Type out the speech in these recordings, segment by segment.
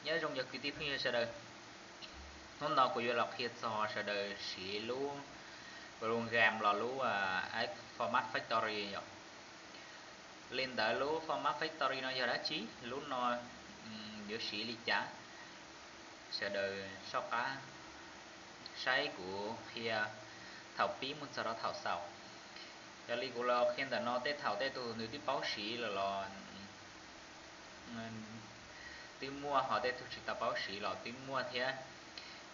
Nyob zoo cov kwv tij phooj ywg sawv daws, hnub no kuv yuav los qhia txog sawv daws siv lub program los lub Format Factory yom. Li ntawd lub Format Factory no yog dab tsi, lub no yuav siv li cas, sawv daws soj qab saib kuv qhia thaum pib mus txog rau thaum xaus. Yog li kuv los qhia ntawm no tej thaum tej tug nws twb paub siv lawm los twb muaj, ho tej tug tsis tau paub siv los twb muaj thiab.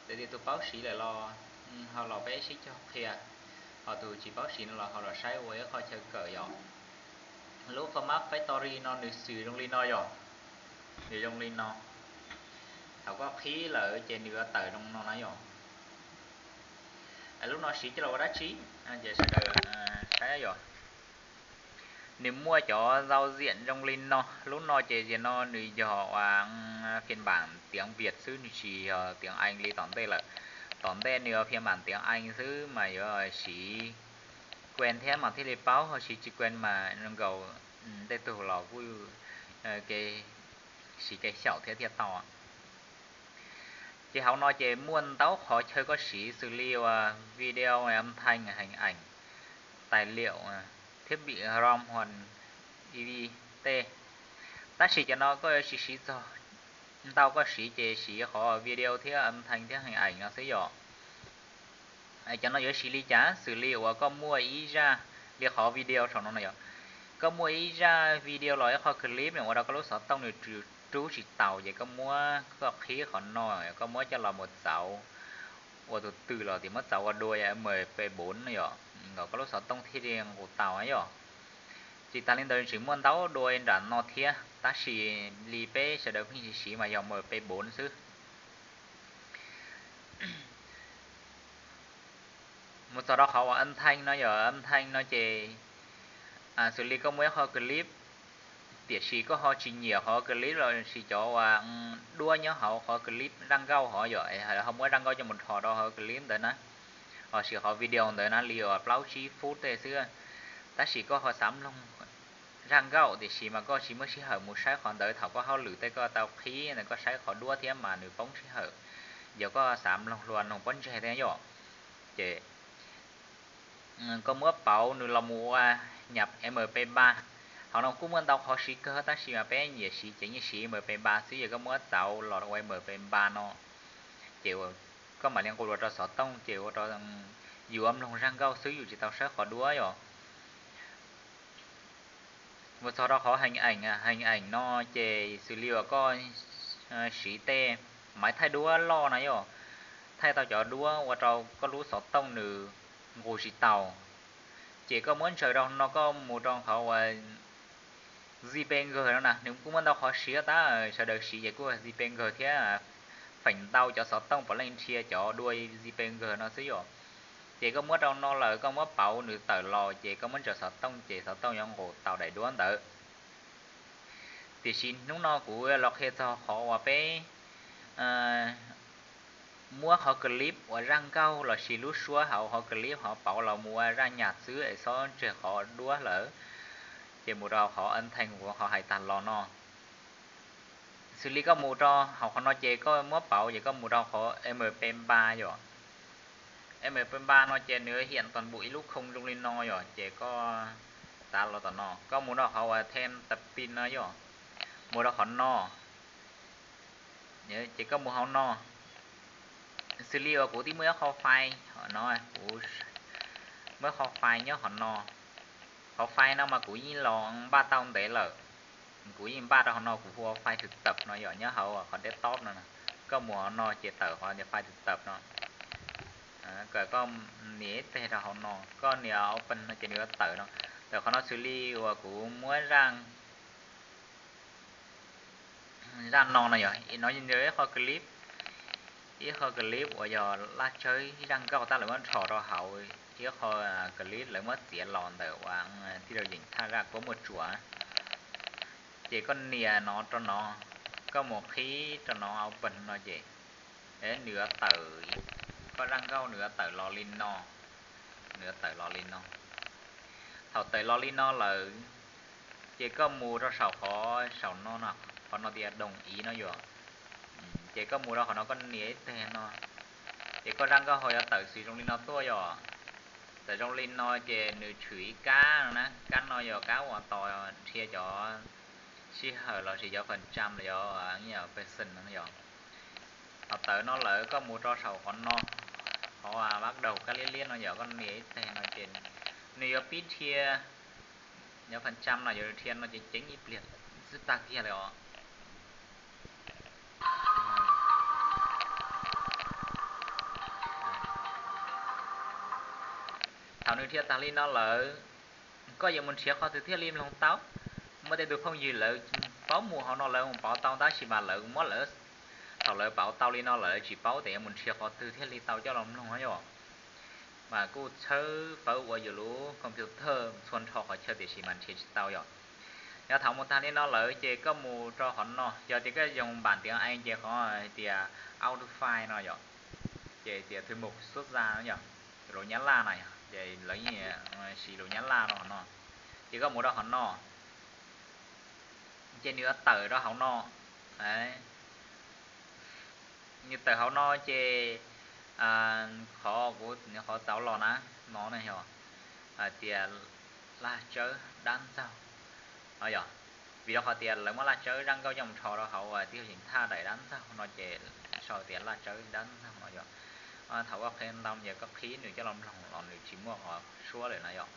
Tej tug paub siv lawm los ho los peb sib cog qhia, ho tus tsis paub siv no los ho los saib ua ib qho chaw kawm yom. Lub Format Factory no nws xws zoo li no yom, nws zoo li no. Thaum koj qhib lawm ces nws yuav tawm zoo no na yom. Lub no siv coj los ua dab tsi, ces sawv daws saib yom. Nws muaj cov giao diện zoo li no, lub no ces tias no nws yog ua phiên bản tiếng Việt xwb, nws tsis yog tiếng Anh li tom ntej lawm. Tom ntej nws yog phiên bản tiếng Anh xwb mas yuav siv quen thiab mas thiaj li paub, ho siv tsis quen mas nkaus tej tug los kuj siv kev xyaum thiab thiaj tau. Ces hauv no ces muaj ntau qhov chaw koj siv xws li uas video, âm thanh, hình ảnh, tài liệu, thiết bị ROM hoặc i v t. Tab sis cov no koj yuav tsis siv txog ntau, koj siv ces siv qhov video thiab âm thanh thiab hình ảnh no xwb yom. Cov no yuav siv li cas, xws li uas koj muaj ib zaj, li qhov video saum no no yom, koj muaj ib zaj video los ib qho clip ua rau koj lub xov tooj nws rub tsis taus ces koj muab, koj qhib qhov no, koj muab coj los mus txauv ua tus twg los tias muab txauv ua dua M P bốn no yom, kom koj lub xov tooj thiaj li nqus tau yom. Tsis tas li ntawd tseem muaj ntau dua nram no thiab, tab sis li peb sawv daws pheej siv siv mas yog M P bốn xwb. Mus txog rau qhov uas âm thanh no yom, âm thanh no ces xws li koj muaj ib qho clip, tiam sis koj ho tsis nyiam qhov clip los sis cov uas duab nyob hauv qhov clip zaj nkauj hov yom, ho muab zaj nkauj coj mus rho rau hauv clip ntawd na, ho siv qhov video ntawd na li uas plaub tsib phút tej xwb, tab sis koj ho xav mloog zaj nkauj tiam sis mas koj tsis muaj sij hawm mus saib qhov ntawd, thaum koj hauj lwm tej koj tau qhib ntawd koj saib qhov duab thiab mas nws poob sij hawm. Yog koj xav mloog hlua mloog pob ntseg thiab yom, ces koj muab pauv nws los mus ua nyab M P ba. Hauv no kuj muaj ntau qhov siv kawg tab sis mas peb nyiam siv ces yeej siv M P ba xwb, yog koj muab txauv los ua M P ba no ces koj mam li nqus los rau xov tooj ces ua rau yus mloog zaj nkauj xwb yus tsis tau saib qhov duab yom. Mus txog rau qhov hình ảnh, hình ảnh no ces xws li uas koj siv tej máy thaij duab loj no yom, thaij tau cov duab ua rau koj lub xov tooj nws nqus tsis taus, ces koj muab ntsaws rau no koj mus rau qhov uas JPG no na, nws kuj muaj ntau qhov siv tab sawv daws siv ces kuj JPG thiab, feem ntau cov xov tooj puav leej nrhiav cov dua JPG no xwb yom. Ces koj muab rau no lawm koj muab pauv nws tawm los ces koj muab ntsaws xov tooj ces xov tooj yuav nqus tau daim duab ntawd. Tiam sis hnub no kuv los qhia txog qhov uas peb muab qhov clip uas zaj nkauj los sis lub suab hauv qhov clip hov pauv los mus ua zaj nyab xwb es txhob tseg qhov duab lawm. Ces mus rau qhov âm thanh kuv qhov hais tag los no. Xws li koj mus rau hauv qhov no ces koj muab pauv ces koj mus rau qhov MP ba yom. MP ba no ces nws hiam tos npum ib lub khoo zoo li no yom, ces koj tav los tom no, koj mus rau qhov uas thêm tập tin no yom, mus rau qhov no. Ces koj mus hauv no, xws li uas kuv twb muaj ib qho file no, kuv muaj ib qho file nyob qhov no. Qhov file no mas kuv yeej los npaj tau ntev lawm. Kuv yeej npaj rau hauv no, kuv hu ua file thực tập no yom, nyob hauv qhov desktop no. Koj mus hauv no ces tawm qhov tias file thực tập no, kom koj nias ib teg rau hauv no, koj nias open no ces nws yuav tawm no. Tawm qhov no xws li uas kuv muab zaj, zaj no no yog no yog ib qho clip, ib qho clip uas yog laj tsawb zaj nkauj tab lawv muab rho rau hauv ib qho clip lawv muab txiav los ntawm uas tij laug Yeem Thaj zaj Kuab Muaj Tsuas. Ces koj nias no rau no, koj mus qhib rau no open no ces nws yuav tawm, koj zaj nkauj nws yuav tawm los li no, nws yuav tawm los li no. Thaum tawm los li no lawm, ces koj mus rau saum qhov saum no, qhov no tias đồng ý no yom. Ces koj mus rau qhov no koj nias ib teg no, ces koj zaj nkauj hauv yuav tawm xws zoo li no tuaj yom. Tawm zoo li no ces nws tshwm ib kab no na, kab no yog kab uas tos dhia cov sij hawm los sis cov phần trăm los yog person no yom. Ho tawm no lawm koj mus rau saum qhov no, qhov bắt đầu kab liab liab no yom, koj nias ib teg no ces nws yuav pib dhia cov phần trăm no, yuav dhia no ces ceev ib pliag xwb tag kiag li os. Thaum nws dhia tag li no lawm, koj yuav mus nrhiav qhov twg thiaj li mloog tau? Muaj tej tus phooj ywg lawv paub mus hauv no lawv mus pauv tau tab sis mas lawv muab lawv, thaum lawv pauv tau li no lawv tsis paub tias yuav mus nrhiav qhov twg thiaj li tau coj los mloog yom. Mas kuj tshawb fawb ua yus lub computer txhua nrho qhov chaw tiam sis mas nrhiav tsis tau yom. Yog thaum mus tag li no lawm ces koj mus rau qhov no, yog tias koj yoog npam tiav ees ces qhov hais tias audio file no yom, ces tias thư mục xuất ra no yom, lus Nyab Laj na yom, ces lawv yeej siv lus Nyab Laj rau qhov no. Ces koj mus rau qhov no, ces nws yuav tawm rau hauv no, nws tawm hauv no ces qhov kuv qhov txaus los na, no ne yog hais tias laj tsawb dab ntxaug no yom. Vim rau qhov tias lawv muab laj tsawb zaj nkauj coj mus rho rau hauv uas tij laug Yeem Thaj daim dab ntxaug no ces sau tias laj tsawb dab ntxaug no yom. Thaum koj qhia ntau ces koj qhib nws coj los mloog los nws tsis muaj qhov suab lawm na yom.